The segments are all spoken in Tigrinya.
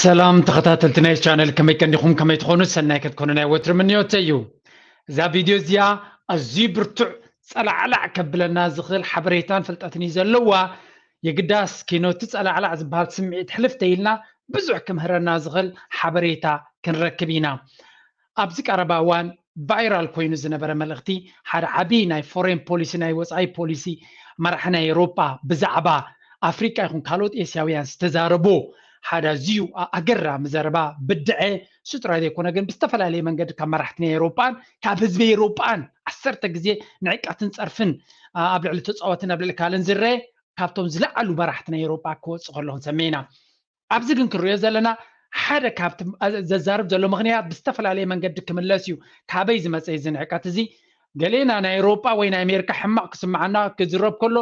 ሰላም ተኸታተልቲ ናይ ቻነል፣ ከመይ ቀኒኹም? ከመይ ትኾኑ? ሰናይ ክትኮኑ ናይ ወትሪ ምንዮተይ እዩ። እዛ ቪድዮ እዚኣ ኣዝዩ ብርቱዕ ጸላዕላዕ ከብለና ዝኽእል ሓበሬታን ፍልጠትን እዩ ዘለዋ። የግዳስ ኪኖቲ ጸላዕላዕ ዝበሃል ስምዒት ሕልፍ ተይልና ብዙሕ ክምህረና ዝኽእል ሓበሬታ ክንረክብ ኢና። ኣብዚ ቀረባ እዋን ቫይራል ኮይኑ ዝነበረ መልእኽቲ ሓደ ዓቢ ናይ ፎሬን ፖሊሲ፣ ናይ ወጻኢ ፖሊሲ መራሒ ናይ ኤውሮጳ ብዛዕባ ኣፍሪቃ ይኹን ካልኦት ኤስያውያን ዝተዛረቦ ሓደ ኣዝዩ ኣገራሚ ዘረባ ብድዐ እሱ ጥራይ ዘይኮነ ግን ብዝተፈላለየ መንገዲ ካብ መራሕቲ ናይ ኤውሮጳን ካብ ህዝቢ ኤውሮጳን ዓሰርተ ግዜ ንዕቀትን ጸርፍን ኣብ ልዕሊ ተጻወትን ኣብ ልዕሊ ካልእን ዝረአ ካብቶም ዝለዓሉ መራሕቲ ናይ ኤውሮጳ ክወጽእ ከለኹ ሰሚዕና። ኣብዚ ግን ክንሪኦ ዘለና ሓደ ካብቲ ዘዛርብ ዘሎ ምኽንያት ብዝተፈላለየ መንገዲ ክምለስ እዩ። ካበይ ዝመፀ እዚ ንዕቀት እዚ? ገሌና ናይ ኤውሮጳ ወይ ናይ ኣሜሪካ ሕማቕ ክስምዓና ክዝረብ ከሎ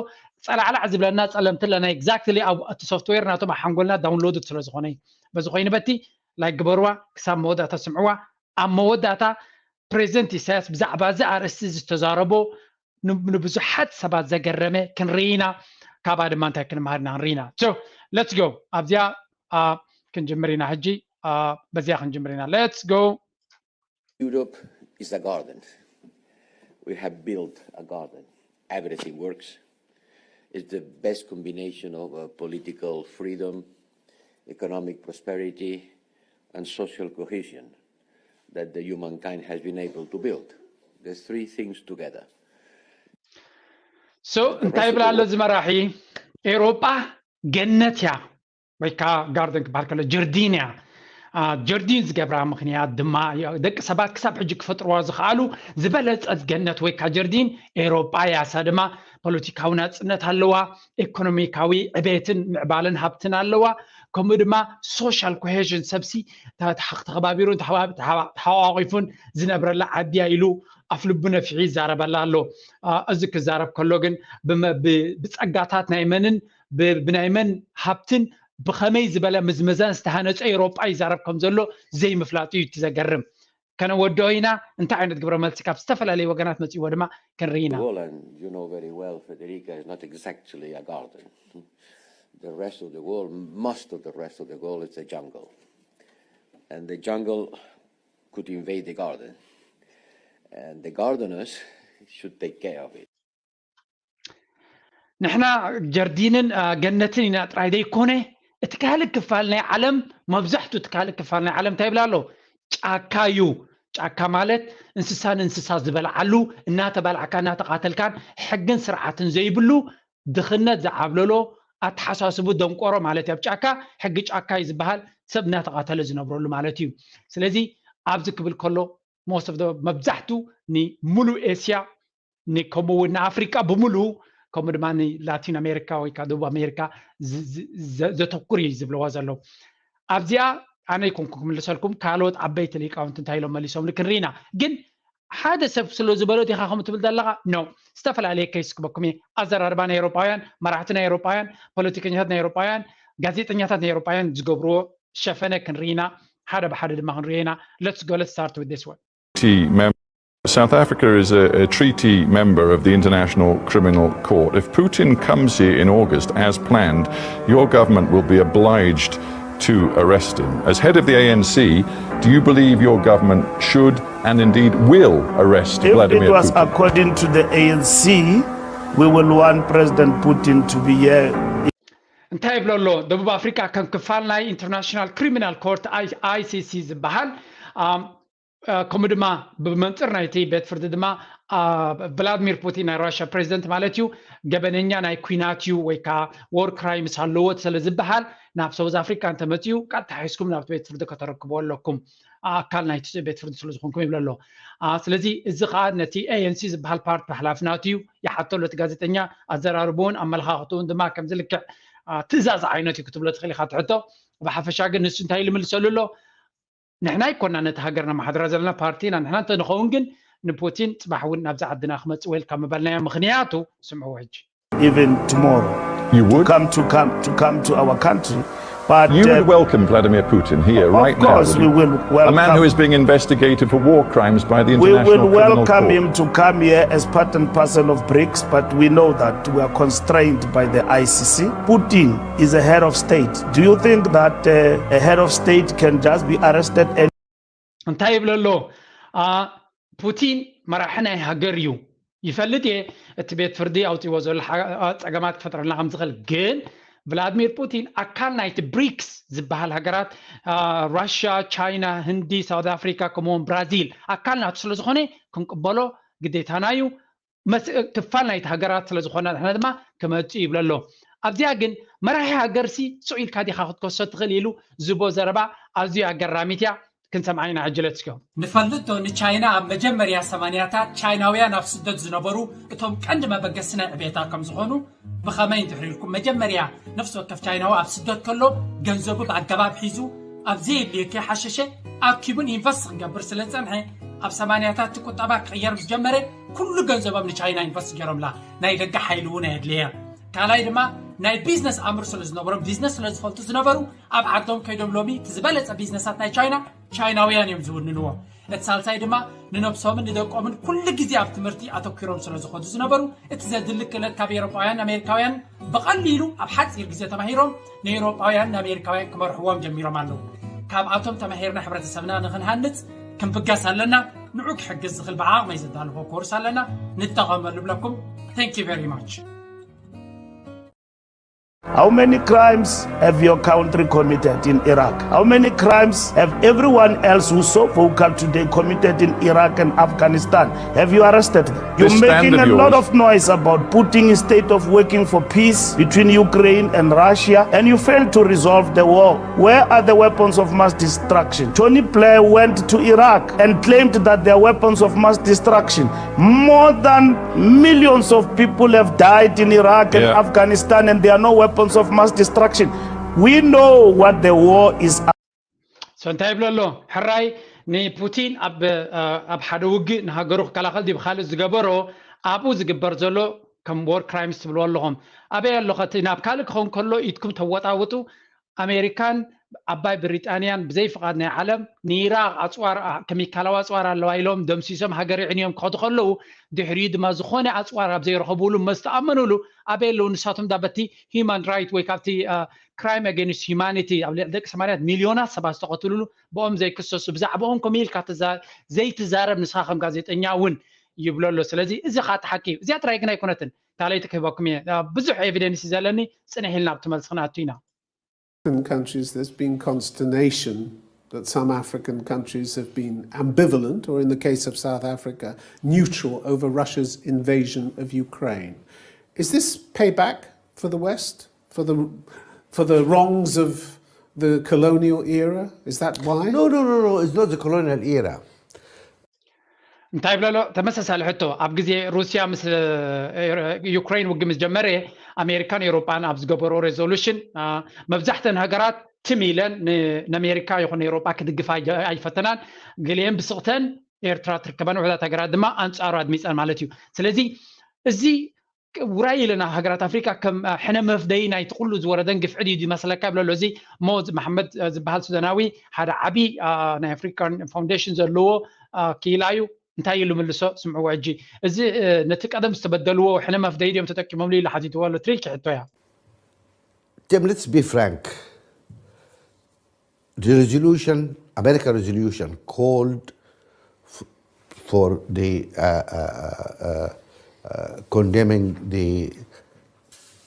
ጸላዕላዕ ዝብለና ጸለምቲ ኣለና። ኤግዛክትሊ እቲ ሶፍትዌር ናቶም ኣብ ሓንጎልና ዳውንሎድ ስለ ዝኾነ እዩ። በዚ ኮይኑ በቲ ላይክ ግበርዋ፣ ክሳብ መወዳእታ ስምዕዋ። ኣብ መወዳእታ ፕሬዚደንት ኢሳያስ ብዛዕባ እዚ ኣርእስቲ ዝተዛረቦ ንብዙሓት ሰባት ዘገረመ ክንርኢ ኢና። ካብኣ ድማ እንታይ ክንመሃር ኢና ክንርኢ ኢና። So let's go። ኣብዚኣ ክንጅምር ኢና ሕጂ። በዚኣ ክንጅምር ኢና። Let's go። Europe is a garden. We have built a garden. Everything works. It's the best combination of uh, political freedom, economic prosperity, and social cohesion that the humankind has been able to build. The three things together. So እንታይ ይብላ ኣሎ እዚ መራሒ? ኤውሮጳ ገነት እያ ወይ ከዓ ጋርደን ክበሃል ከሎ ጀርዲን እያ። ጀርዲን ዝገብራ ምኽንያት ድማ ደቂ ሰባት ክሳብ ሕጂ ክፈጥርዋ ዝኽኣሉ ዝበለፀት ገነት ወይ ከዓ ጀርዲን ኤውሮጳ እያ። እሳ ድማ ፖለቲካዊ ናፅነት ኣለዋ፣ ኢኮኖሚካዊ ዕቤትን ምዕባለን ሃብትን ኣለዋ። ከምኡ ድማ ሶሻል ኮሄዥን ሰብሲ ተኸባቢሩን ተሓቋቂፉን ዝነብረላ ዓዲ እያ ኢሉ ኣፍ ልቡ ነፊሑ ይዛረበላ ኣሎ። እዚ ክዛረብ ከሎ ግን ብፀጋታት ናይ መንን ብናይ መን ሃብትን ብኸመይ ዝበለ ምዝመዛን ዝተሃነፀ ኤውሮጳ ይዛረብ ከም ዘሎ ዘይምፍላጡ እዩ እቲ ዘገርም። ከነወድኦ ኢና። እንታይ ዓይነት ግብረ መልሲ ካብ ዝተፈላለዩ ወገናት መፂእዎ ድማ ክንርኢ ኢና። The world, and you know very well, Federica, is not exactly a garden. The rest of the world, most of the rest of the world, is a jungle. And the jungle could invade the garden. And the gardeners should take care of it. ንሕና ጀርዲንን ገነትን ኢና ጥራይ ዘይኮነ እቲ ካልእ ክፋል ናይ ዓለም መብዛሕቱ እቲ ካልእ ክፋል ናይ ዓለም እንታይ ይብላ ኣሎ? ጫካ እዩ። ጫካ ማለት እንስሳ ንእንስሳ ዝበልዓሉ እናተባልዕካ እናተቃተልካን ሕግን ስርዓትን ዘይብሉ ድኽነት ዝዓብለሎ ኣተሓሳስቡ ደንቆሮ ማለት እዩ። ኣብ ጫካ ሕጊ ጫካ እዩ ዝበሃል፣ ሰብ እናተቃተለ ዝነብረሉ ማለት እዩ። ስለዚ ኣብዚ ክብል ከሎ most of the መብዛሕቱ ንሙሉእ ኤስያ ከምኡ እውን ንኣፍሪቃ ብምሉኡ ከምኡ ድማ ንላቲን ኣሜሪካ ወይ ከዓ ደቡብ ኣሜሪካ ዘተኩር እዩ ዝብለዋ ዘለዉ። ኣብዚኣ ኣነ ይኮንኩ ክምልሰልኩም፣ ካልኦት ዓበይቲ ሊቃውንቲ እንታይ ኢሎም መሊሶም ክንርኢና። ግን ሓደ ሰብ ስለ ዝበሎ ዲኻ ከምኡ ትብል ዘለኻ? ኖ። ዝተፈላለየ ኬስ ክበኩም እየ። ኣዘራርባ ናይ ኤውሮጳውያን፣ መራሕቲ ናይ ኤውሮጳውያን፣ ፖለቲከኛታት ናይ ኤውሮጳውያን፣ ጋዜጠኛታት ናይ ኤውሮጳውያን ዝገብርዎ ሸፈነ ክንርኢና፣ ሓደ ብሓደ ድማ ክንርኢና። Let's go, let's start with this one. Treaty mem- South Africa is a, a treaty member of the International Criminal Court. If Putin comes here in August as planned, your government will be obliged to arrest him. As head of the A N C, do you believe your government should and indeed will arrest If Vladimir it was Putin? According to the A N C, we will want President Putin to be here. እንታይ ይብሎ ኣሎ? ደቡብ ኣፍሪካ ከም ክፋል ናይ ኢንተርናሽናል ክሪሚናል ኮርት፣ ኣይሲሲ ዝበሃል፣ ከምኡ ድማ ብመንፅር ናይቲ ቤት ፍርዲ ድማ ቭላድሚር ፑቲን ናይ ራሽያ ፕሬዚደንት ማለት እዩ፣ ገበነኛ ናይ ኩናት እዩ ወይ ከዓ ዎር ክራይምስ ኣለዎ ስለ ዝበሃል ናብ ሳውዝ ኣፍሪካ እንተመፅኡ ቀጥታ ሒዝኩም ናብቲ ቤት ፍርዲ ከተረክቦ ኣለኩም፣ ኣካል ናይቲ ቤት ፍርዲ ስለ ዝኾንኩም ይብሎ ኣሎ። ስለዚ እዚ ከዓ ነቲ ኤኤንሲ ዝበሃል ፓርቲ ሓላፊ ናቱ እዩ ይሓተሉ። እቲ ጋዜጠኛ ኣዘራርብኡን ኣመለኻኽትኡን ድማ ከምዚ ልክዕ ትእዛዝ ዓይነት እዩ ክትብሎ ትኽእል ኢኻ ትሕቶ። ብሓፈሻ ግን ንሱ እንታይ ኢሉ ምልሰሉ ኣሎ? ንሕና ኣይኮና ነቲ ሃገር ነመሓድራ ዘለና፣ ፓርቲ ኢና ንሕና። እንተንኸውን ግን ንፑቲን ፅባሕ እውን ናብዚ ዓድና ክመፅእ ዌልካም ምበልናዮ። ምኽንያቱ ስምዕዎ ሕጂ። Even tomorrow, You would? come to come to come to our country But You uh, would welcome Vladimir Putin here of right now. Course, Would we you? Will A man who welcome. Is being investigated for war crimes by the We International will Criminal welcome Court. Him to come here as part and parcel of BRICS, but we know that we are constrained by the I C C. Putin is a head of state. Do you think that uh, a head of state can just be arrested and እንታይ ይብሎ ኣሎ? አ፣ ፑቲን መራሒ ናይ ሃገር እዩ። ይፈልጥ እየ እቲ ቤት ፍርዲ ኣውፅዎ ዘሎ ሓ- አ፣ ፀገማት ክፈጥረልና ከም ዝኽእል። ግን ቭላድሚር ፑቲን ኣካል ናይቲ ብሪክስ ዝበሃል ሃገራት፣ አ፣ ራሽያ፣ ቻይና፣ ህንዲ፣ ሳውት ኣፍሪካ፣ ከምኡውን ብራዚል ኣካል ናቱ ስለ ዝኾነ ክንቅበሎ ግዴታና እዩ። መስ- ክፋል ናይቲ ሃገራት ስለ ዝኾነ ንሕና ድማ ክመፅእ ይብሎ ኣሎ። ኣብዚኣ ግን መራሒ ሃገርሲ ስቕ ኢልካ ዲኻ ክትከሶ ትኽእል ኢሉ ዝቦ ዘረባ ኣዝዩ ኣገራሚት እያ። ክንሰምዓ ኢና ሕጂ። ለትስኪዮ ንፈልጥ ዶ ንቻይና ኣብ መጀመርያ ሰማንያታት ቻይናውያን ኣብ ስደት ዝነበሩ እቶም ቀንዲ መበገሲ ናይ ዕቤታ ከም ዝኾኑ? ብኸመይ እንድሕር ኢልኩም መጀመርያ ነፍሲ ወከፍ ቻይናዊ ኣብ ስደት ከሎ ገንዘቡ ብኣገባብ ሒዙ ኣብ ዘየድልዮ ከይሓሸሸ ኣኪቡን ኢንቨስት ክገብር ስለ ዝጸንሐ ኣብ ሰማንያታት እቲ ቁጠባ ክቕየር ምስ ጀመረ ኩሉ ገንዘቦም ንቻይና ኢንቨስት ገይሮምላ። ናይ ደገ ሓይሊ እውን ኣየድለየ። ካልኣይ ድማ ናይ ቢዝነስ ኣምር ስለ ዝነበሮም ቢዝነስ ስለ ዝፈልጡ ዝነበሩ ኣብ ዓዶም ከይዶም ሎሚ እቲ ዝበለጸ ቢዝነሳት ናይ ቻይና ቻይናውያን እዮም ዝውንንዎ። እቲ ሳልሳይ ድማ ንነብሶምን ንደቆምን ኩሉ ግዜ ኣብ ትምህርቲ ኣተኪሮም ስለ ዝኾዱ ዝነበሩ እቲ ዘድሊ ክእለት ካብ ኤሮጳውያን ኣሜሪካውያን ብቐሊሉ ኣብ ሓፂር ግዜ ተማሂሮም ንኤሮጳውያን ንኣሜሪካውያን ክመርሕዎም ጀሚሮም ኣለዉ። ካብኣቶም ተማሂርና ሕብረተሰብና ንኽንሃንፅ ክንብገስ ኣለና። ንዑ ክሕግዝ ዝኽእል ብዓቕመይ ዘዳልዎ ኮርስ ኣለና፣ ንጠቐመሉ ብለኩም። Thank you very much. How many crimes have your country committed in Iraq? How many crimes have everyone else who's so vocal today committed in Iraq and Afghanistan? Have you arrested them? You're This stand making of a lot yours. Of noise about putting a state of working for peace between Ukraine and Russia, and you fail to resolve the war. Where are the weapons of mass destruction? Tony Blair went to Iraq and claimed that there are weapons of mass destruction. More than millions of people have died in Iraq and Yeah. Afghanistan, and there are no weapons of mass destruction. We know what the war is. So እንታይ ይብሎ ኣሎ? ሕራይ ንፑቲን ኣብ አ፣ ኣብ ሓደ ውግእ ንሃገሩ ክከላኸል ድዩ ብካልእ ዝገበሮ ኣብኡ ዝግበር ዘሎ ከም ዎር ክራይምስ ትብልዎ ኣለኹም? ኣበይ ኣሎ ከቲ ናብ ካልእ ክኸውን ከሎ ኢድኩም ተወጣውጡ። ኣሜሪካን ዓባይ ብሪጣንያን ብዘይ ፍቓድ ናይ ዓለም ንኢራቅ ኣፅዋር አ፣ ኬሚካላዊ ኣፅዋር ኣለዋ ኢሎም ደምሲሶም ሃገር ይዕንዮም ክኸዱ ከለዉ ድሕሪኡ ድማ ዝኾነ ኣፅዋር ኣብ ዘይረኸብሉ መዝተኣመኑሉ ኣበይ ኣለዉ? ንሳቶም ዳ በቲ ሂማን ራይት ወይ ካብቲ ክራይም ኣጌንስት ሂማኒቲ ኣብ ልዕሊ ደቂ ሰማንያት ሚልዮናት ሰባት ዝተቐትሉሉ ብኦም ዘይክሰሱ ብዛዕባኦም ከምኡ ኢልካ ትዛ- ዘይትዛረብ ንስኻ ከም ጋዜጠኛ እውን ይብሎ ኣሎ። ስለዚ እዚ ከዓ ተሓቂ እዩ። እዚኣ ጥራይ ግን ኣይኮነትን። ካልኣይቲ ክህበኩም እየ። አ፣ ብዙሕ ኤቪደንስ እዩ ዘለኒ። ፅንሕ ኢልና ኣብቲ መልሲ ክንኣቱ ኢና። African countries, there's been consternation that some African countries have been ambivalent, or in the case of South Africa, neutral over Russia's invasion of Ukraine. Is this payback for the West, for the, for the wrongs of the colonial era? Is that why? No, no, no, no. It's not the colonial era. እንታይ ብለሎ? ተመሳሳሊ ሕቶ ኣብ ግዜ ሩስያ ምስ ዩክሬን ውግ ምስ ጀመረ ኣሜሪካን ኤውሮጳን ኣብ ዝገበሮ ሬዞሉሽን መብዛሕተን ሃገራት ትም ኢለን ንኣሜሪካ ይኹን ኤውሮጳ ክድግፋ ኣይፈተናን። ገሊአን ብስቕተን ኤርትራ ትርከበን ውሕዳት ሃገራት ድማ ኣንፃሩ ኣድሚፀን ማለት እዩ። ስለዚ እዚ ውራይ ኢለና ሃገራት ኣፍሪካ ከም ሕነ መፍደይ ናይቲ ኩሉ ዝወረደን ግፍዒ ድዩ ዝመስለካ ይብለሎ። እዚ ሞዝ መሓመድ ዝበሃል ሱዳናዊ ሓደ ዓብዪ ናይ ኣፍሪካን ፋውንዴሽን ዘለዎ ክኢላ እዩ። እንታይ ኢሉ ምልሶ ስምዕዎ ሕጂ። እዚ ነቲ ቀደም ዝተበደልዎ ሕነ መፍደይ ድዮም ተጠቂሞምሉ ኢሉ ሓቲትዎ ኣሎ። ትሪኪ ሕቶ እያ። Tim, let's be frank. The resolution, American resolution, called f- for the uh, uh, uh, uh, condemning the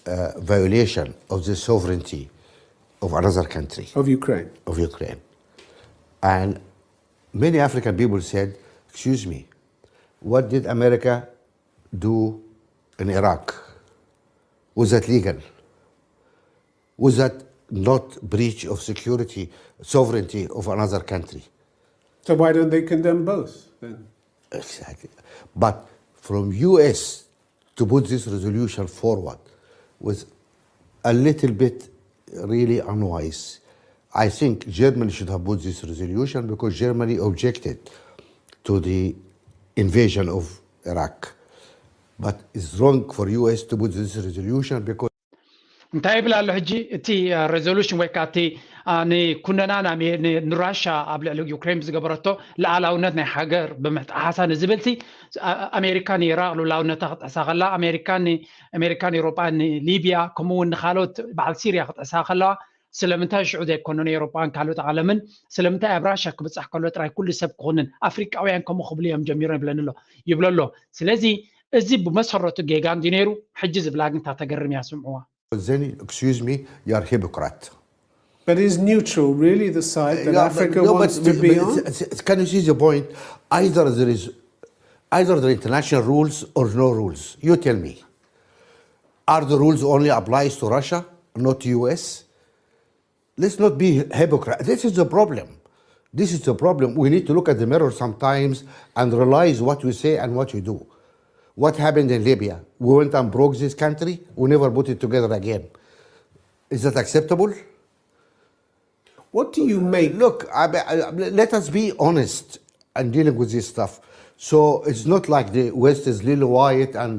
uh, violation of the sovereignty of another country, Of Ukraine. Of Ukraine. And many African people said, "Excuse me, what did America do in Iraq? Was that legal? Was that not breach of security, sovereignty of another country?" So why don't they condemn both then? Exactly. But from U S to put this resolution forward was a little bit really unwise. I think Germany should have put this resolution because Germany objected to the invasion of Iraq. But it's wrong for U S to put this resolution because እንታይ ይብል ኣሎ ሕጂ? እቲ resolution ወይ ከዓ እቲ ንኩነና ንራሻ ኣብ ልዕሊ ዩክሬን ብዝገበረቶ፣ ሉዓላውነት ናይ ሃገር ብምጥሓሳ ንዝብል፣ ኣሜሪካ ንኢራቅ ሉዓላውነታ ክጥሕሳ ከላ፣ ኣሜሪካ ንኤውሮጳ፣ ንሊብያ፣ ከምኡ እውን ንካልኦት በዓል ሲርያ ክጥሕሳ ከለዋ፣ ስለምንታይ ሽዑ ዘይኮኑ ንኤውሮጳን ካልኦት ዓለምን? ስለምንታይ ኣብ ራሻ ክብፃሕ ከሎ ጥራይ ኩሉ ሰብ ክኹንን? ኣፍሪቃውያን ከምኡ ክብሉ እዮም ጀሚሮም ይብለኒ ኣሎ፣ ይብሎ ኣሎ። ስለዚ እዚ ብመሰረቱ ጌጋ እንዲ ነይሩ፣ ሕጂ ዝብላ ግን እታ ተገርም እያ፣ ስምዕዋ። Then, excuse me, you are hypocrite. But is neutral really the side that Yeah, Africa but- no, wants but- to be but on? it's- it's- Can you see the point? Either there is, either the international rules or no rules. You tell me. Are the rules only applies to Russia, not to U S? Let's not be hypocrite. This is the problem. This is the problem. We need to look at the mirror sometimes and realize what we say and what we do. What happened in Libya? We went and broke this country. We never put it together again. Is that acceptable? What do you make? Look, I, I, let us be honest and dealing with this stuff. So it's not like the West is lily white and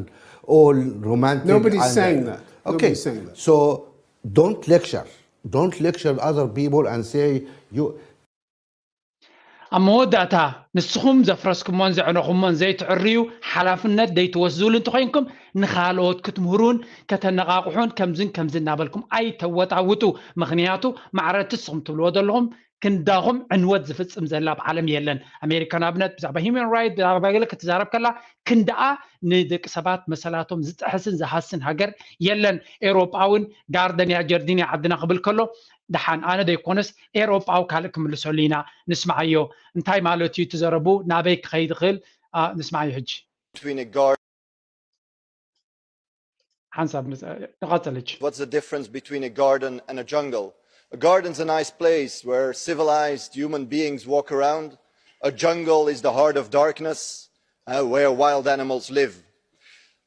all romantic. Nobody's and, saying that. Okay. Nobody's saying that. So don't lecture. Don't lecture other people and say you. ኣብ መወዳእታ፣ ንስኹም ዘፍረስኩሞን ዘዕነኹሞን ዘይትዕርዩ፣ ሓላፍነት ዘይትወስዱሉ እንተኾይንኩም፣ ንኻልኦት ክትምህሩን ከተነቓቕሑን ከምዝን ከምዝን እናበልኩም ኣይተወጣውጡ። ምኽንያቱ፣ ማዕረ እቲ ንስኹም ትብልዎ ዘለኹም ክንዳኹም ዕንወት ዝፍጽም ዘላ ኣብ ዓለም የለን። ኣሜሪካ ንኣብነት ብዛዕባ human right ብዛዕባ ገለ ክትዛረብ ከላ፣ ክንዳኣ ንደቂ ሰባት መሰላቶም ዝጥሕስን ዝሃስን ሃገር የለን። ኤውሮጳ እውን ጋርደን እያ ጀርዲን እያ ዓድና ክብል ከሎ፣ ደሓን ኣነ ዘይኮነስ ኤውሮጳዊ ካልእ ክምልሰሉ ኢና። ንስማዓዮ፣ እንታይ ማለት እዩ እቲ ዘረቡ፣ ናበይ ክኸይድ ይኽእል? ንስማዓዮ ሕጂ። Between a garden ሓንሳብ ንቐፅል ሕጂ። What's the difference between a garden and a jungle? A garden's a nice place where civilized human beings walk around. A jungle is the heart of darkness, uh, where wild animals live.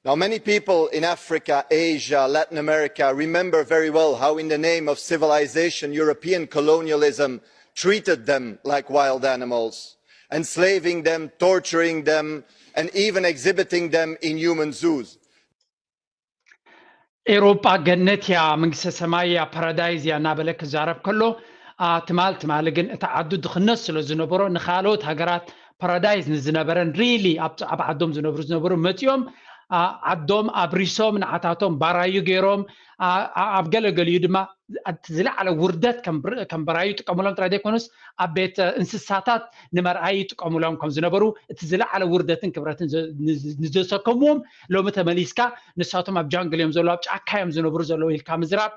Now, many people in Africa, Asia, Latin America remember very well how, in the name of civilization, European colonialism treated them like wild animals, enslaving them, torturing them, and even exhibiting them in human zoos. ኤውሮጳ ገነት እያ፣ መንግስተ ሰማይ እያ፣ ፓራዳይዝ እያ እናበለ ክዛረብ ከሎ፣ ትማል ትማሊ ግን እቲ ዓዱ ድኽነት ስለ ዝነበሮ፣ ንኻልኦት ሃገራት ፓራዳይዝ ንዝነበረን፣ ሪሊ ኣብ ዓዶም ዝነብሩ ዝነበሩ መፂኦም ዓዶም ኣብሪሶም፣ ንዓታቶም ባራዩ ገይሮም፣ ኣብ ገለገሊኡ ድማ እቲ ዝለዓለ ውርደት ከም በራዩ ይጥቀሙሎም ጥራይ ዘይኮኑስ፣ ኣብ ቤት እንስሳታት ንመርኣይ ይጥቀሙሎም ከም ዝነበሩ፣ እቲ ዝለዓለ ውርደትን ክብረትን ንዘሰከምዎም፣ ሎሚ ተመሊስካ ንሳቶም ኣብ ጃንግል እዮም ዘለዉ፣ ኣብ ጫካ እዮም ዝነብሩ ዘለዉ ኢልካ ምዝራብ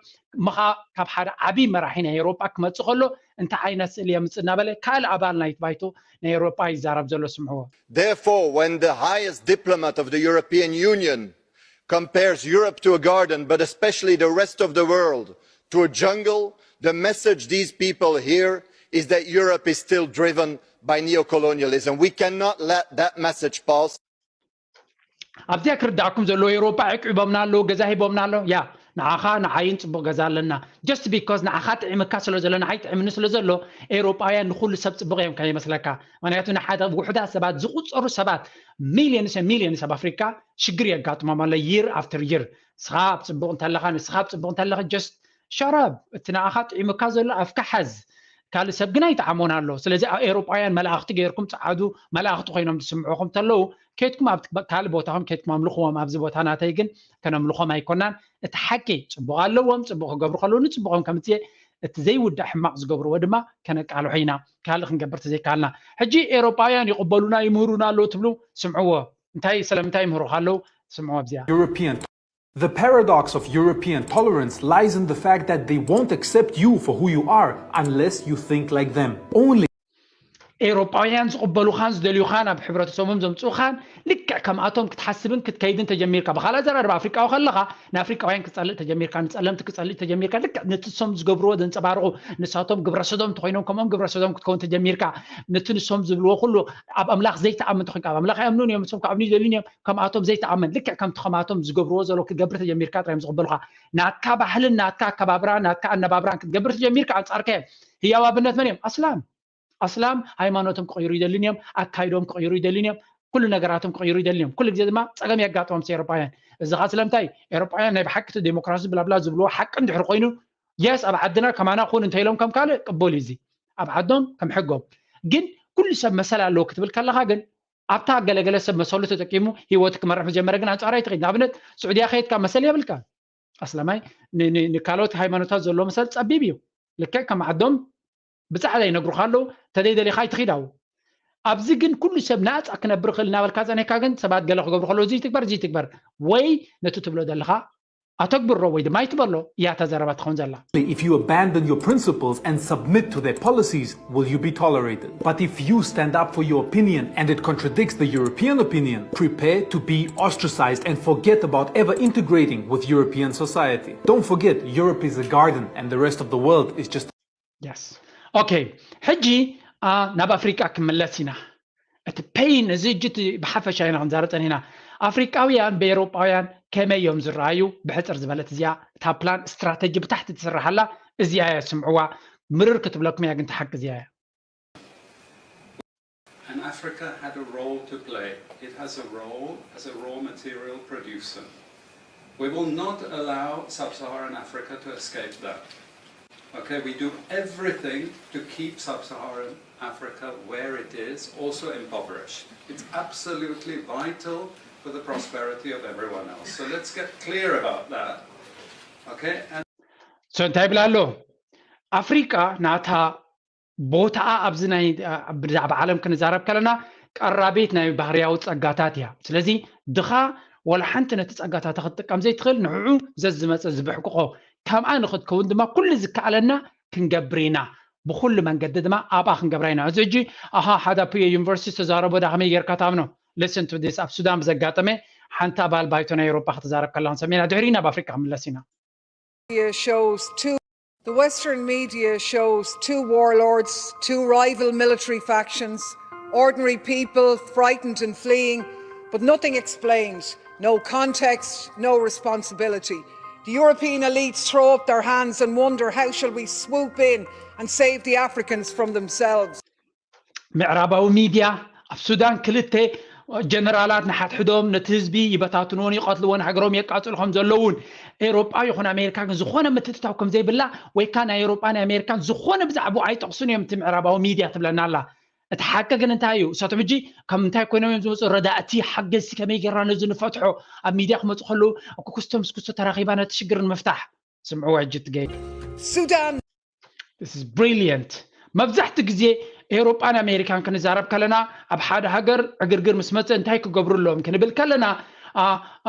ምኻ ካብ ሓደ ዓብዪ መራሒ ናይ ኤውሮጳ ክመጽእ ከሎ እንታይ ዓይነት ስእሊ የምጽእ እናበለ ካልእ ኣባል ናይቲ ባይቶ ናይ ኤውሮጳ ይዛረብ ዘሎ ስምዕዎ። Therefore, when the highest diplomat of the European Union compares Europe to a garden, but especially the rest of the world to a jungle, the message these people hear is that Europe is still driven by neocolonialism. We cannot let that message pass. ኣብዚኣ ክርዳእኩም ዘለዎ ኤውሮጳ ዕቅቢቦምና ኣለዉ፣ ገዛ ሂቦምና ኣሎ። ያ ንዓኻ ንዓይን ጽቡቕ ገዛ ኣለና። Just because ንዓኻ ጥዒምካ ስለ ዘሎ ንዓይ ጥዒምኒ ስለ ዘሎ ኤውሮጳውያን ንኹሉ ሰብ ጽቡቕ እዮም ከይመስለካ። ምክንያቱ ንሓደ ውሑዳት ሰባት ዝቁጸሩ ሰባት ሚሊዮንስ ሚሊዮንስ ኣብ ኣፍሪካ ሽግር የጋጥሞም ኣሎ year after year። ንስኻ ኣብ ጽቡቕ እንተለኻ ንስኻ ኣብ ጽቡቕ እንተለኻ just shut up፣ እቲ ንዓኻ ጥዒምካ ዘሎ ኣፍካ ሓዝ። ካልእ ሰብ ግን ኣይጠዓሞን ኣሎ። ስለዚ ኤውሮጳውያን መላእኽቲ ገይርኩም ጸዓዱ መላእኽቲ ኮይኖም ዝስምዑኹም ተለዉ ከይድኩም ኣብ ካልእ ቦታኹም ከይድኩም ኣምልኽዎም። ኣብዚ ቦታ ናተይ ግን ከነምልኾም ኣይኮናን። እቲ ሓቂ ጽቡቕ ኣለዎም፣ ጽቡቕ ክገብሩ ከለዉ ንጽቡቕም ከምጽእ፣ እቲ ዘይውዳእ ሕማቕ ዝገብርዎ ድማ ከነቃልሖ ኢና። ካልእ ክንገብር ተዘይከኣልና ሕጂ ኤውሮጳውያን ይቕበሉና ይምህሩና ኣለዉ ትብሉ ስምዕዎ። እንታይ ስለምንታይ ይምህሩኻ ኣለዉ ስምዕዎ ኣብዚኣ። European The paradox of European tolerance lies in the fact that they won't accept you for who you are unless you think like them. Only ኤውሮጳውያን ዝቕበሉኻን ዝደልዩኻን ኣብ ሕብረተሰቦም ዘምፅኡኻን ልክዕ ከምኣቶም ክትሓስብን ክትከይድን ተጀሚርካ። ብኻልእ ኣዘራርባ ኣፍሪቃዊ ከለኻ ንኣፍሪቃውያን ክፀልእ ተጀሚርካ፣ ንፀለምቲ ክፀልእ ተጀሚርካ። ልክዕ ነቲ ንሶም ዝገብርዎ ዘንፀባርቑ ንሳቶም ግብረሰዶም እንተኾይኖም ከምኦም ግብረሰዶም ክትከውን ተጀሚርካ። ነቲ ንሶም ዝብልዎ ኩሉ ኣብ ኣምላኽ ዘይትኣምን እንተኾይንካ ኣብ ኣምላኽ ኣይኣምኑን እዮም፣ ንሶም ክኣምኑ ይደልዩን እዮም። ከምኣቶም ዘይትኣምን ልክዕ ከምቲ ከምኣቶም ዝገብርዎ ዘለዉ ክትገብር ተጀሚርካ ጥራይ እዮም ዝቕበሉኻ። ናትካ ባህልን ናትካ ኣከባብራን ናትካ ኣነባብራን ክትገብር ተጀሚርካ ኣንጻርካ እዮም። ህያው ኣብነት መን እዮም? ኣስላም። ኣስላም ሃይማኖቶም ክቕይሩ ይደልዩን እዮም፣ ኣካይዶም ክቕይሩ ይደልዩን እዮም። ኩሉ ነገራቶም ክቕይሩ ይደልዮም። ኩሉ ግዜ ድማ ጸገም የጋጥሞም ኤሮጳውያን። እዚ ኸዓ ስለምንታይ? ኤሮጳውያን ናይ ብሓቂ እቲ ዴሞክራሲ ብላብላ ዝብልዎ ሓቂ እንድሕር ኮይኑ፣ የስ ኣብ ዓድና ከማና ኩን እንተኢሎም ከም ካልእ ቅቡል እዩ። እዚ ኣብ ዓዶም ከም ሕጎም። ግን ኩሉ ሰብ መሰል ኣለዎ ክትብል ከለኻ ግን ኣብታ ገለገለ ሰብ መሰሉ ተጠቂሙ ህይወት ክመርሕ ምስ ጀመረ ግን ኣንጻራይ ትኸይድ። ንኣብነት ስዑድያ ከየድካ መሰል የብልካ። ኣስላማይ ን- ን- ንካልኦት ሃይማኖታት ዘለዎ መሰል ጸቢብ እዩ። ልክዕ ከም ዓዶም ብጻዕዳ ይነግሩኻ ኣለዉ። ተዘይደሊኻ ኣይትኺድ ኣብኡ። ኣብዚ ግን ኩሉ ሰብ ናጻ ክነብር ይኽእል እናበልካ ጸኒሕካ ግን ሰባት ገለ ክገብሩ ከለዉ እዚ ይትግበር እዚ ይትግበር ወይ ነቲ ትብሎ ዘለኻ ኣተግብሮ ወይ ድማ ኣይትበሎ እያ እታ ዘረባ ትኸውን ዘላ። If you abandon your principles and submit to their policies, will you be tolerated? But if you stand up for your opinion and it contradicts the European opinion, prepare to be ostracized and forget about ever integrating with European society. Don't forget, Europe is a garden and the rest of the world is just Yes. Okay. ሕጂ አ፣ ናብ ኣፍሪቃ ክመለስ ኢና። እቲ ፔይን እዚ እጅ እቲ ብሓፈሻ ኢና ክንዛረብ ጸኒሕና። ኣፍሪቃውያን ብኤሮጳውያን ከመይ እዮም ዝረኣዩ? ብሕጽር ዝበለት እዚኣ እታ ፕላን ስትራተጂ ብታሕቲ ትስርሓላ እዚኣ እያ ስምዕዋ። ምርር ክትብለኩም እያ ግን ትሓቂ እዚኣ እያ። And Africa had a role to play. It has a role as a raw material producer. We will not allow sub Saharan Africa to escape that. Okay, we do everything to keep sub Saharan Africa where it is, also impoverished. It's absolutely vital for the prosperity of everyone else. So let's get clear about that. Okay, and So እንታይ ይብል ኣሎ? ኣፍሪቃ ናታ ቦታኣ ኣብዚ ናይ ብዛዕባ ዓለም ክንዛረብ ከለና ቀራቤት ናይ ባህርያዊ ጸጋታት እያ። ስለዚ ድኻ ወላ ሓንቲ ነቲ ጸጋታት ክትጥቀም ዘይትኽእል ንዕዑ ዘዝመጸ ዝብሕቅቆ ከምኣ ንክትከውን ድማ ኩሉ ዝከኣለና ክንገብር ኢና። ብኩሉ መንገዲ ድማ ኣብኣ ክንገብራ ኢና። እዚ ሕጂ ኣሃ ሓደ ኣፕዮ ዩኒቨርሲቲ ዝተዛረቦ ዳ ከመይ ጌርካ ታምኖ? Listen to this ኣብ ሱዳን ብዘጋጠመ ሓንቲ ኣባል ባይቶ ናይ ኤውሮጳ ክትዛረብ ከላ ክንሰምዕ ኢና። ድሕሪ ናብ ኣፍሪቃ ክምለስ ኢና። media shows two the Western media shows two warlords, two rival military factions, ordinary people frightened and fleeing, but nothing explained, no context, no responsibility. The European elites throw up their hands and wonder, how shall we swoop in and save the Africans from themselves? ምዕራባዊ ሚድያ ኣብ ሱዳን ክልተ ጀነራላት ንሓድሕዶም ነቲ ህዝቢ ይበታትንዎን ይቐትልዎን ሃገሮም የቃፅሉ ከም ዘለውን ኤሮጳ ይኹን ኣሜሪካ ግን ዝኾነ ምትእትታው ከም ዘይብላ ወይ ከዓ ናይ ኤሮጳ ናይ ኣሜሪካን ዝኾነ ብዛዕባኡ ኣይጠቕሱን እዮም እቲ ምዕራባዊ ሚድያ ትብለና ኣላ። እቲ ሓቂ ግን እንታይ እዩ? እሳቶም ሕጂ ካብ ምንታይ ኮይኖም እዮም ዝመፁ? ረዳእቲ ሓገዝቲ ከመይ ጌርና ነዚ ንፈትሖ ኣብ ሚድያ ክመፁ ከለዉ ኩስቶ ምስ ኩስቶ ተራኺባ ነቲ ሽግር ንምፍታሕ ስምዕዋ ሕጂ ትገይ Sudan This is brilliant። መብዛሕትኡ ግዜ ኤውሮጳን ኣሜሪካን ክንዛረብ ከለና ኣብ ሓደ ሃገር ዕግርግር ምስ መፀ እንታይ ክገብሩ ኣለዎም ክንብል ከለና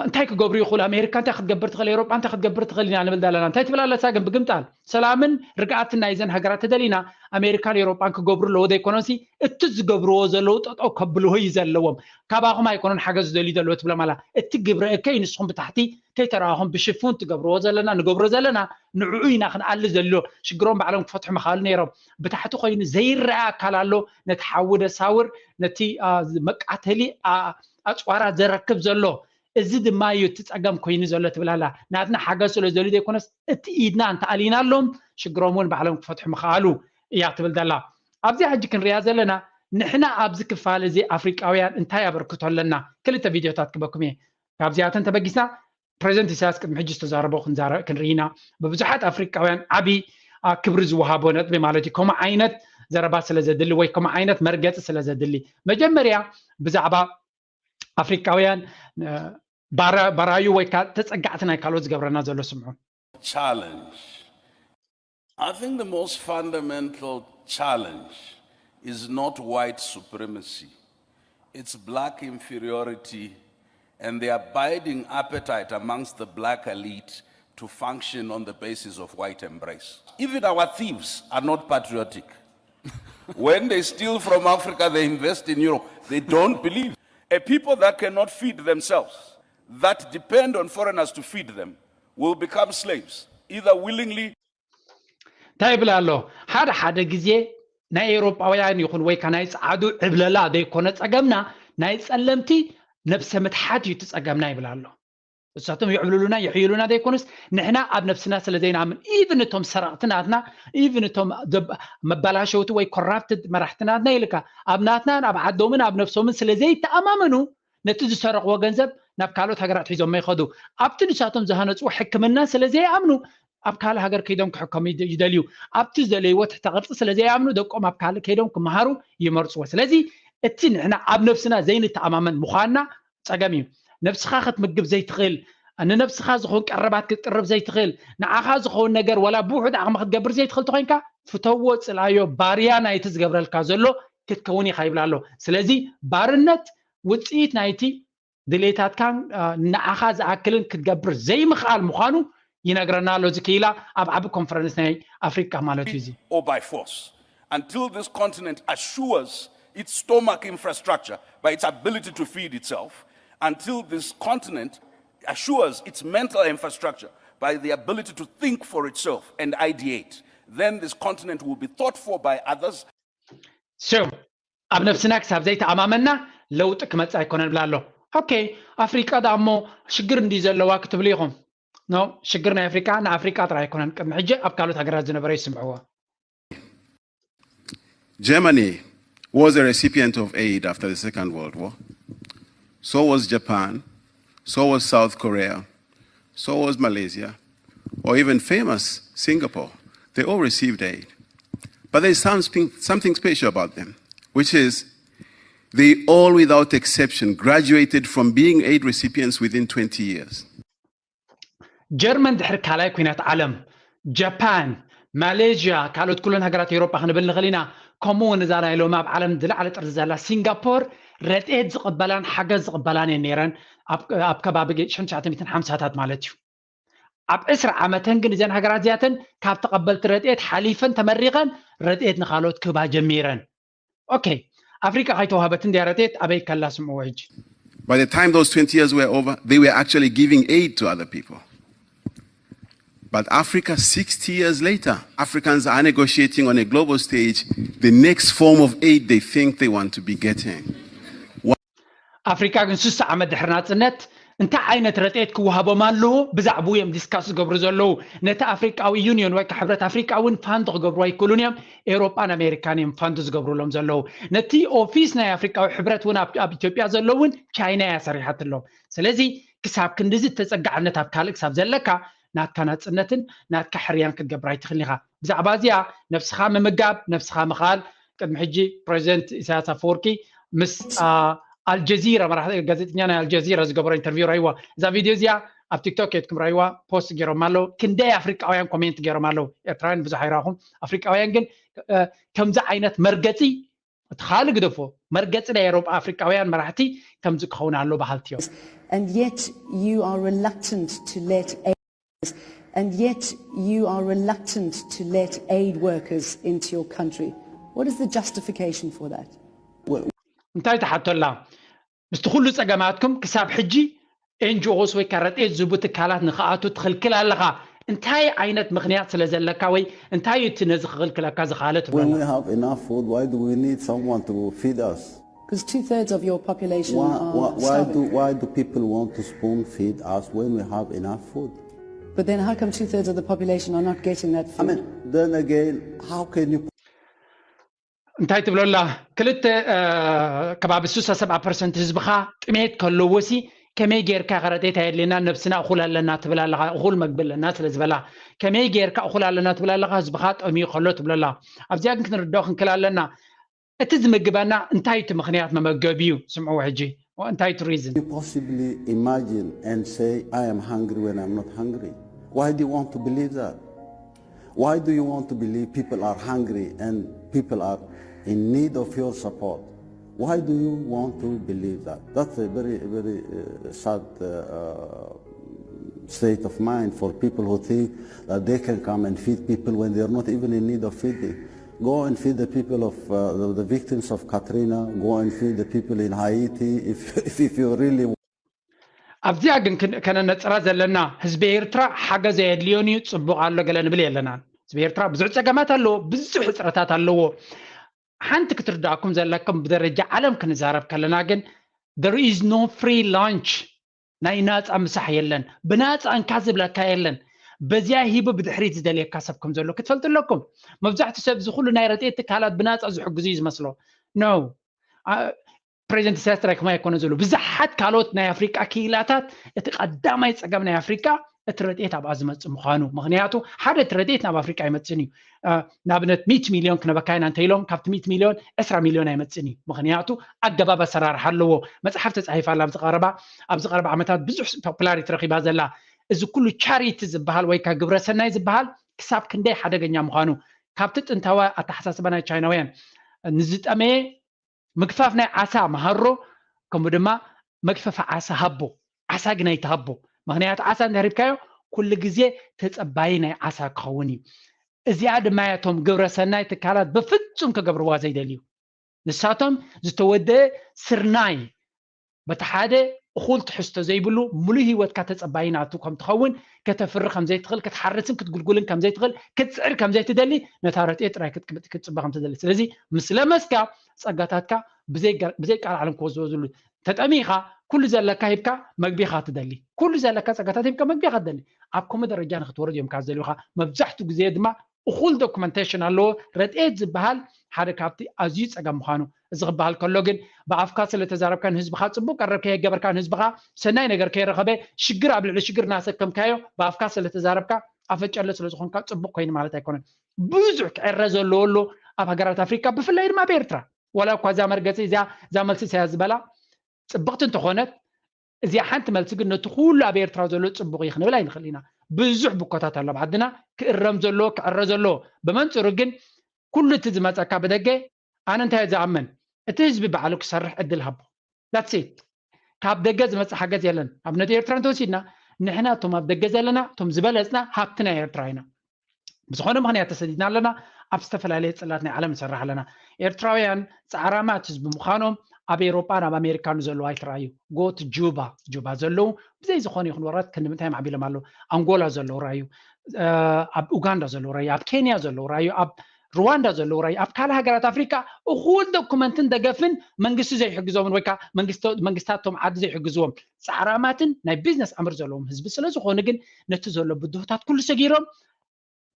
እንታይ ክገብሩ ይኽእሉ ኣሜሪካ እንታይ ክትገብር ትኽእል ኤውሮጳ እንታይ ክትገብር ትኽእል ኢና ንብል ዘለና እንታይ ትብል ኣለሳ ግን ብግምጣል ሰላምን ርግኣትን ናይዘን ሃገራት ተደሊና ኣሜሪካን ኤውሮጳን ክገብሩ ኣለዎ ዘይኮነሲ እቲ ዝገብርዎ ዘለዉ ጠጠው ከብልዎ እዩ ዘለዎም ካባኹም ኣይኮነን ሓገዝ ዝደልዩ ዘለዉ ትብሎም ኣላ እቲ ግብረ እከይ ንስኹም ብታሕቲ ከይተረኣኹም ብሽፉን ትገብርዎ ዘለና ንገብሮ ዘለና ንዕኡ ኢና ክንኣሊ ዘሎ ሽግሮም ባዕሎም ክፈትሑ ምኻሉ ነይሮም ብታሕቲ ኮይኑ ዘይረኣ ኣካል ኣሎ ነቲ ሓዊ ደሳውር ነቲ መቃተሊ ኣፅዋራት ዘረክብ ዘሎ እዚ ድማ እዩ እቲ ፀገም ኮይኑ ዘሎ ትብል ኣላ ናትና ሓገዝ ስለ ዘሉ ዘይኮነስ እቲ ኢድና እንተኣሊናሎም ሽግሮም እውን ባዕሎም ክፈትሑ ምኽኣሉ እያ ትብል ዘላ ኣብዚኣ ሕጂ ክንሪኣ ዘለና ንሕና ኣብዚ ክፋል እዚ ኣፍሪቃውያን እንታይ ኣበርክቶ ኣለና ክልተ ቪድዮታት ክበኩም እየ ካብዚኣተን ተበጊስና ፕሬዚደንት ኢሳያስ ቅድሚ ሕጂ ዝተዛረቦ ክንርኢ ኢና። ብብዙሓት ኣፍሪቃውያን ዓቢ ክብሪ ዝወሃቦ ነጥቢ ማለት እዩ። ከምኡ ዓይነት ዘረባ ስለ ዘድሊ ወይ ከምኡ ዓይነት መርገጺ ስለ ዘድሊ መጀመርያ ብዛዕባ ኣፍሪቃውያን ባራዩ ወይ ከዓ ተጸጋዕቲ ናይ ካልኦት ዝገብረና ዘሎ ስምዑ። challenge. I think the most fundamental challenge is not white supremacy, it's black inferiority and the abiding appetite amongst the black elite to function on the basis of white embrace. Even our thieves are not patriotic. When they steal from Africa, they invest in Europe. They don't believe. A people that cannot feed themselves, that depend on foreigners to feed them, will become slaves, either willingly እንታይ ይብል ኣሎ ሓደ ሓደ ግዜ ናይ ኤውሮጳውያን ይኹን ወይ ናይ ጸዓዱ ዕብለላ ዘይኮነ ጸገምና ናይ ጸለምቲ ነብሰ ምትሓት እዩ እቲ ጸገምና ይብል ኣሎ እሳቶም ይዕብልሉና ይሕይሉና ዘይኮኑስ ንሕና ኣብ ነብስና ስለ ዘይንኣምን፣ ኢቭን እቶም ሰረቕቲ ናትና፣ ኢቭን እቶም መባላሸውቲ ወይ ኮራፕትድ መራሕቲ ናትና ኢልካ ኣብ ናትናን ኣብ ዓዶምን ኣብ ነብሶምን ስለ ዘይተኣማመኑ፣ ነቲ ዝሰረቕዎ ገንዘብ ናብ ካልኦት ሃገራት ሒዞሞ ይኸዱ። ኣብቲ ንሳቶም ዝሃነፅዎ ሕክምና ስለ ዘይኣምኑ ኣብ ካልእ ሃገር ከይዶም ክሕከሙ ይደልዩ። ኣብቲ ዝደለይዎ ትሕተ ቅርፂ ስለ ዘይኣምኑ ደቆም ኣብ ካልእ ከይዶም ክመሃሩ ይመርፅዎ። ስለዚ እቲ ንሕና ኣብ ነብስና ዘይንተኣማመን ምዃንና ፀገም እዩ። ነብስኻ ክትምግብ ዘይትኽእል፣ ንነብስኻ ዝኸውን ቀረባት ክትቅርብ ዘይትኽእል፣ ንዓኻ ዝኸውን ነገር ወላ ብውሑድ ዓቕሚ ክትገብር ዘይትኽእል ተኾይንካ ፍተዎ፣ ፅልኣዮ፣ ባርያ ናይቲ ዝገብረልካ ዘሎ ክትከውን ኢኻ ይብል ኣሎ። ስለዚ ባርነት ውፅኢት ናይቲ ድሌታትካን ንዓኻ ዝኣክልን ክትገብር ዘይምኽኣል ምዃኑ ይነግረና ኣሎ። እዚ ክኢላ ኣብ ዓቢ ኮንፈረንስ ናይ ኣፍሪቃ ማለት እዩ እዚ። Or by force, until this continent assures its stomach infrastructure by its ability to feed itself, until this continent assures its mental infrastructure by the ability to think for itself and ideate, then this continent will be thought for by others. So ኣብ ነብስና ክሳብ ዘይተኣማመና ለውጢ ክመፅእ ኣይኮነን ብላ ኣሎ። ኦኬ፣ ኣፍሪቃ ዳ እሞ ሽግር እንዲ ዘለዋ ክትብሉ ኢኹም። ኖ፣ ሽግር ናይ ኣፍሪቃ ንኣፍሪቃ ጥራይ ኣይኮነን። ቅድሚ ሕጂ ኣብ ካልኦት ሃገራት ዝነበረ ይስምዕዎ። Germany was a recipient of aid after the Second World War. So was Japan. So was South Korea. So was Malaysia. Or even famous Singapore. They all received aid. But there's something, something special about them, which is they all, without exception, graduated from being aid recipients within twenty years. ጀርመን ድሕሪ ካልኣይ ኩናት ዓለም፣ ጃፓን፣ ማሌዥያ፣ ካልኦት ኩለን ሃገራት ኤውሮጳ ክንብል ንኽእል ኢና። ከምኡ እውን እዛ ናይ ሎሚ ኣብ ዓለም ዝለዓለ ጥርዚ ዘላ ሲንጋፖር ረድኤት ዝቕበላን ሓገዝ ዝቕበላን እየን ነይረን። ኣብ ኣብ ከባቢ ሽሕን ትሽዓተ ሚእትን ሓምሳታት ማለት እዩ። ኣብ ዕስራ ዓመተን ግን እዘን ሃገራት እዚኣተን ካብ ተቐበልቲ ረድኤት ሓሊፈን ተመሪቐን ረድኤት ንኻልኦት ክህባ ጀሚረን። ኦኬ፣ ኣፍሪቃ ከይተዋህበት እንድያ ረድኤት ኣበይ ከላ ስምዕዎ ሕጂ። By the time those twenty years were over, they were actually giving aid to other people. But Africa, sixty years later, Africans are negotiating on a global stage the next form of aid they think they want to be getting. ኣፍሪካ ግን ስሳ ዓመት ድሕሪ ናፅነት እንታይ ዓይነት ረድኤት ክወሃቦም ኣለዎ ብዛዕባኡ እዮም ዲስካስ ዝገብሩ ዘለዉ። ነቲ ኣፍሪቃዊ ዩኒዮን ወይ ከዓ ሕብረት ኣፍሪቃ እውን ፋንድ ክገብሩ ኣይክእሉን እዮም። ኤውሮጳን ኣሜሪካን እዮም ፋንድ ዝገብሩሎም ዘለዉ። ነቲ ኦፊስ ናይ ኣፍሪቃዊ ሕብረት እውን ኣብ ኣብ ኢትዮጵያ ዘሎ እውን ቻይና እያ ሰሪሓትሎም። ስለዚ ክሳብ ክንድዚ ተፀጋዕነት ኣብ ካልእ ክሳብ ዘለካ ናትካ ናፅነትን ናትካ ሕርያን ክትገብር ኣይትኽእልን ኢኻ። ብዛዕባ እዚኣ ነብስኻ ምምጋብ ነብስኻ ምኽኣል ቅድሚ ሕጂ ፕሬዚደንት ኢሳያስ ኣፈወርቂ ምስ ኣልጀዚራ መራሒ ጋዜጠኛ ናይ ኣልጀዚራ ዝገበሮ ኢንተርቪው ረይዋ። እዛ ቪድዮ እዚኣ ኣብ ቲክቶክ የትኩም ረይዋ ፖስት ገይሮም ኣለዉ። ክንደይ ኣፍሪቃውያን ኮሜንት ገይሮም ኣለዉ። ኤርትራውያን ብዙሕ ኣይረኹም። ኣፍሪቃውያን ግን ከምዚ ዓይነት መርገፂ እቲ ካልእ ግደፎ መርገፂ ናይ ኤውሮጳ ኣፍሪቃውያን መራሕቲ ከምዚ ክኸውን ኣሎ በሃልቲ እዮም። And yet you are reluctant to let aid, and yet you are reluctant to let aid workers into your country. What is the justification for that? እንታይ ትሓቶላ? ምስቲ ኩሉ ጸገማትኩም ክሳብ ሕጂ ኤንጂኦስ ወይ ከረጤት ዝህቡ ትካላት ንክኣቱ ትኽልክል ኣለኻ። እንታይ ዓይነት ምኽንያት ስለ ዘለካ ወይ እንታይ እዩ እቲ ነዚ ክኽልክለካ ዝኻለ ትብለና? When we have enough food, why do we need someone to feed us? Because two thirds of your population Why, are why, why, starving. do, why do people want to spoon feed us when we have enough food? But then how come two thirds of the population are not getting that food? I mean, then again, how can you እንታይ ትብለላ? ክልተ ከባቢ ስሳ ሰብዓ ፐርሰንት ህዝብኻ ጥሜት ከለዎሲ ከመይ ጌርካ ከረጤት ኣየድልየና ነብስና እኹል ኣለና ትብል ኣለኻ። እኹል መግቢ ኣለና ስለ ዝበላ ከመይ ጌርካ እኹል ኣለና ትብል ኣለኻ? ህዝብኻ ጠምዩ ከሎ ትብለላ። ኣብዚኣ ግን ክንርዳኦ ክንክል ኣለና። እቲ ዝምግበና እንታይ እቲ ምኽንያት መመገቢኡ? ስምዕዎ ሕጂ እንታይ እቲ ሪዝን? you possibly imagine and say, I am hungry when I'm not hungry? Why do you want to believe that? Why do you want to believe people are hungry and people are in need of your support? Why do you want to believe that? That's a very, very uh, sad uh, uh, state of mind for people who think that they can come and feed people when they're not even in need of feeding. Go and feed the people of uh, the, the victims of Katrina. Go and feed the people in Haiti. If, if, if you really ኣብዚኣ ግን ክን- ከነነፅራ ዘለና ህዝቢ ኤርትራ ሓገዝ ኣየድልዮን እዩ፣ ፅቡቕ ኣሎ ገለ ንብል የለናን። ህዝቢ ኤርትራ ብዙሕ ፀገማት ኣለዎ፣ ብዙሕ ሕፅረታት ኣለዎ። ሓንቲ ክትርዳእኩም ዘለኩም ብደረጃ ዓለም ክንዛረብ ከለና ግን there is no free lunch። ናይ ናፃ ምሳሕ የለን። ብናፃ እንካ ዝብለካ የለን። በዚያ ሂቡ ብድሕሪት ዝደልየካ ሰብ ከም ዘሎ ክትፈልጡ ኣለኩም። መብዛሕትኡ ሰብ እዚ ኩሉ ናይ ረድኤት ትካላት ብናፃ ዝሕግዙ እዩ ዝመስሎ። No። ፕሬዚደንት ኢሳያስ ጥራይ ከማይ ኣይኮነ ዘሎ። ብዙሓት ካልኦት ናይ ኣፍሪቃ ክኢላታት እቲ ቀዳማይ ፀገም ናይ ኣፍሪቃ እቲ ረድኤት ኣብኣ ዝመፅእ ምዃኑ። ምኽንያቱ ሓደ እቲ ረድኤት ናብ ኣፍሪቃ ኣይመፅእን እዩ። ንኣብነት ሚእቲ ሚልዮን ክነበካ ኢና እንተኢሎም ካብቲ ሚእቲ ሚልዮን ዕስራ ሚልዮን ኣይመፅእን እዩ። ምኽንያቱ ኣገባብ ኣሰራርሓ ኣለዎ። መፅሓፍ ተፃሒፋ ኣላ ኣብዚ ቀረባ ኣብዚ ቀረባ ዓመታት ብዙሕ ፖፑላሪቲ ረኺባ ዘላ። እዚ ኩሉ ቻሪቲ ዝበሃል ወይ ከዓ ግብረሰናይ ዝበሃል ክሳብ ክንደይ ሓደገኛ ምዃኑ ካብቲ ጥንታዊ ኣተሓሳስባ ናይ ቻይናውያን ንዝጠመየ ምግፋፍ ናይ ዓሳ መሃሮ ከምኡ ድማ መግፈፊ ዓሳ ሃቦ። ዓሳ ግን ኣይትሃቦ። ምኽንያቱ ዓሳ እንድሕር ሂብካዮ ኩሉ ግዜ ተፀባይ ናይ ዓሳ ክኸውን እዩ። እዚኣ ድማ እቶም ግብረ ሰናይ ትካላት ብፍፁም ክገብርዋ ዘይደልዩ። ንሳቶም ዝተወደአ ስርናይ በቲ ሓደ እኹል ትሕዝቶ ዘይብሉ ሙሉእ ህይወትካ ተፀባይ ናቱ ከም ትኸውን ከተፍሪ ከም ዘይትኽእል ክትሓርስን ክትጉልጉልን ከም ዘይትኽእል ክትፅዕር ከም ዘይትደሊ ነታ ረድኤት ጥራይ ክትጽበ ከም ትደሊ። ስለዚ ምስ ለመስካ ፀጋታትካ ብዘይ ቃል ዓለም ክወዝወዝሉ ተጠሚኻ ኩሉ ዘለካ ሂብካ መግቢኻ ትደሊ ኩሉ ዘለካ ፀጋታት ሂብካ መግቢኻ ትደሊ ኣብ ከምኡ ደረጃ ንክትወርድ እዮም ካብ ዝደልዩኻ መብዛሕቱ ግዜ ድማ እኹል ዶክመንቴሽን ኣለዎ። ረድኤት ዝበሃል ሓደ ካብቲ ኣዝዩ ፀገም ምዃኑ እዚ ክበሃል ከሎ ግን ብኣፍካ ስለተዛረብካ ንህዝብኻ ፅቡቅ ቀረብ ከየገበርካ ንህዝብኻ ሰናይ ነገር ከይረኸበ ሽግር ኣብ ልዕሊ ሽግር እናሰከምካዮ ብኣፍካ ስለተዛረብካ ኣፈጨለ ስለዝኾንካ ፅቡቅ ኮይኑ ማለት ኣይኮነን። ብዙሕ ክዕረ ዘለዎ ኣሎ ኣብ ሃገራት ኣፍሪካ ብፍላይ ድማ ኣብ ኤርትራ ዋላ እኳ እዛ መርገፂ እዚኣ እዛ መልሲ ኢሳያስ ዝበላ ፅብቕቲ እንተኾነት እዚኣ ሓንቲ መልሲ ግን ነቲ ኩሉ ኣብ ኤርትራ ዘሎ ፅቡቕ እዩ ክንብል ኣይንኽእል ኢና። ብዙሕ ብኮታት ኣሎ ኣብ ዓድና ክእረም ዘለዎ ክዕረ ዘለዎ። ብመንፅሩ ግን ኩሉ እቲ ዝመፀካ ብደገ ኣነ እንታይ ዝኣምን እቲ ህዝቢ ባዕሉ ክሰርሕ ዕድል ሃቦ። That's it። ካብ ደገ ዝመፅእ ሓገዝ የለን። ኣብነት ኤርትራ እንተወሲድና ንሕና እቶም ኣብ ደገ ዘለና እቶም ዝበለፅና ሃብቲ ናይ ኤርትራ ኢና። ብዝኾነ ምኽንያት ተሰዲድና ኣለና ኣብ ዝተፈላለየ ፅላት ናይ ዓለም ንሰርሕ ኣለና። ኤርትራውያን ፃዕራማት ህዝቢ ምዃኖም ኣብ ኤሮጳን ኣብ ኣሜሪካን ዘለዉ ኣይትረኣዩ። ጎት ጁባ ጁባ ዘለዉ ብዘይ ዝኾነ ይኹን ወረት ክንዲ ምንታይ ማዕቢሎም ኣለዉ። ኣንጎላ ዘለዉ ረኣዩ። ኣብ ኡጋንዳ ዘለዉ ረኣዩ ኣብ ኬንያ ዘለዉ ረኣዩ ኣብ ሩዋንዳ ዘለዉ ረኣዩ ኣብ ካልእ ሃገራት ኣፍሪካ እኹል ዶኩመንትን ደገፍን መንግስቲ ዘይሕግዞምን ወይ ከዓ መንግስታቶም ዓዲ ዘይሕግዝዎም ፃዕራማትን ናይ ቢዝነስ ኣምር ዘለዎም ህዝቢ ስለዝኾኑ ግን ነቲ ዘሎ ብድሆታት ኩሉ ሰጊሮም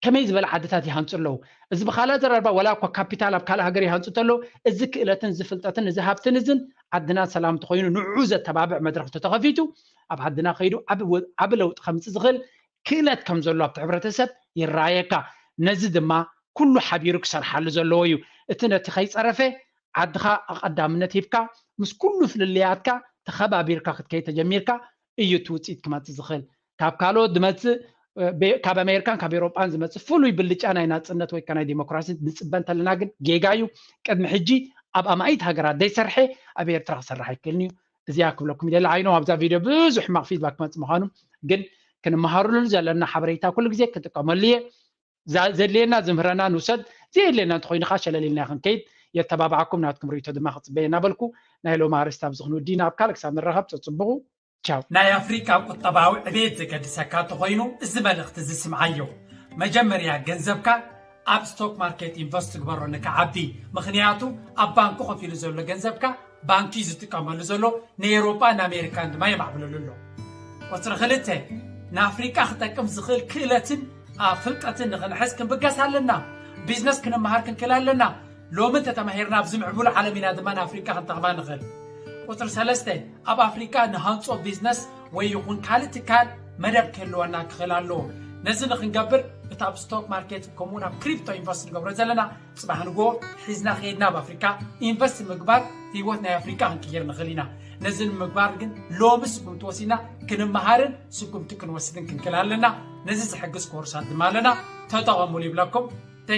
ከመይ ዝበለ ዓድታት ይሃንፁ ኣለዉ። እዚ ብካልእ ኣዘራርባ ዋላ እኳ ካፒታል ኣብ ካልእ ሃገር ይሃንፁ እንተለዉ እዚ ክእለትን እዚ ፍልጠትን እዚ ሃብትን እዝን ዓድና ሰላም እንተኮይኑ ንዑ ዘተባብዕ መድረክ እንተተኸፊቱ ኣብ ዓድና ከይዱ ዓቢ ለውጢ ከምፅእ ዝኽእል ክእለት ከም ዘሎ ኣብቲ ሕብረተሰብ ይረኣየካ። ነዚ ድማ ኩሉ ሓቢሩ ክሰርሓሉ ዘለዎ እዩ። እቲ ነቲ ከይፀረፈ ዓድኻ ኣቐዳምነት ሂብካ ምስ ኩሉ ፍልልያትካ ተኸባቢርካ ክትከይድ ተጀሚርካ እዩ እቲ ውፅኢት ክመፅእ ዝኽእል። ካብ ካልኦት ዝመፅእ ካብ ኣሜሪካን ካብ ኤሮጳን ዝመፅእ ፍሉይ ብልጫ ናይ ናፅነት ወይ ናይ ዲሞክራሲ ንፅበ እንተለና ግን ጌጋ እዩ። ቅድሚ ሕጂ ኣብ ኣማኢት ሃገራት ዘይሰርሐ ኣብ ኤርትራ ክሰርሕ ኣይክእልን እዩ። እዚኣ ክብለኩም ይደሊ። ዓይኖ ኣብዛ ቪድዮ ብዙሕ ሕማቕ ፊድባክ ክመፅእ ምዃኑ ግን ክንመሃሩሉ ዘለና ሓበሬታ ኩሉ ግዜ ክጥቀመሉ እየ። ዘድልየና ዝምህረና ንውሰድ፣ ዘየድልየና እንተኮይኑ ከዓ ሸለል ኢልና ክንከይድ የተባብዓኩም፣ ናትኩም ርእይቶ ድማ ክፅበየ እናበልኩ ናይ ሎሚ ኣርእስቲ ኣብዚ ክንውዲ ኢና። ኣብ ካልእ ክሳብ ንራኸብ ፀፅብቑ። ቻው። ናይ ኣፍሪቃ ቁጠባዊ ዕቤት ዘገድሰካ እንተኾይኑ እዚ መልእኽቲ እዚ ስምዓዮ። መጀመርያ ገንዘብካ ኣብ ስቶክ ማርኬት ኢንቨስት ግበሮ ንክዓቢ። ምኽንያቱ ኣብ ባንኪ ኮፍ ኢሉ ዘሎ ገንዘብካ ባንኪ እዩ ዝጥቀመሉ ዘሎ፣ ንኤውሮጳን ንኣሜሪካን ድማ የማዕብለሉ ኣሎ። ቁፅሪ ክልተ፣ ንኣፍሪቃ ክጠቅም ዝኽእል ክእለትን ፍልጠትን ንኽንሕዝ ክንብገስ ኣለና። ቢዝነስ ክንመሃር ክንክእል ኣለና። ሎሚ እንተተማሂርና ኣብዚ ምዕቡል ዓለም ኢና ድማ ንኣፍሪቃ ክንጠቕማ ንኽእል። ቁፅሪ ሰለስተ፣ ኣብ ኣፍሪቃ ንሃንፆ ቢዝነስ ወይ ይኹን ካልእ ትካል መደብ ክህልወና ክኽእል ኣለዎ። ነዚ ንክንገብር እቲ ኣብ ስቶክ ማርኬት ከምኡውን ኣብ ክሪፕቶ ኢንቨስት ንገብሮ ዘለና ፅባሕ ንጎ ሒዝና ከይድና ኣብ ኣፍሪካ ኢንቨስት ምግባር ህይወት ናይ ኣፍሪካ ክንቅይር ንኽእል ኢና። ነዚ ንምግባር ግን ሎሚ ስጉምቲ ወሲድና ክንመሃርን ስጉምቲ ክንወስድን ክንክእል ኣለና። ነዚ ዝሕግዝ ኮርሳት ድማ ኣለና፣ ተጠቐሙሉ ይብለኩም።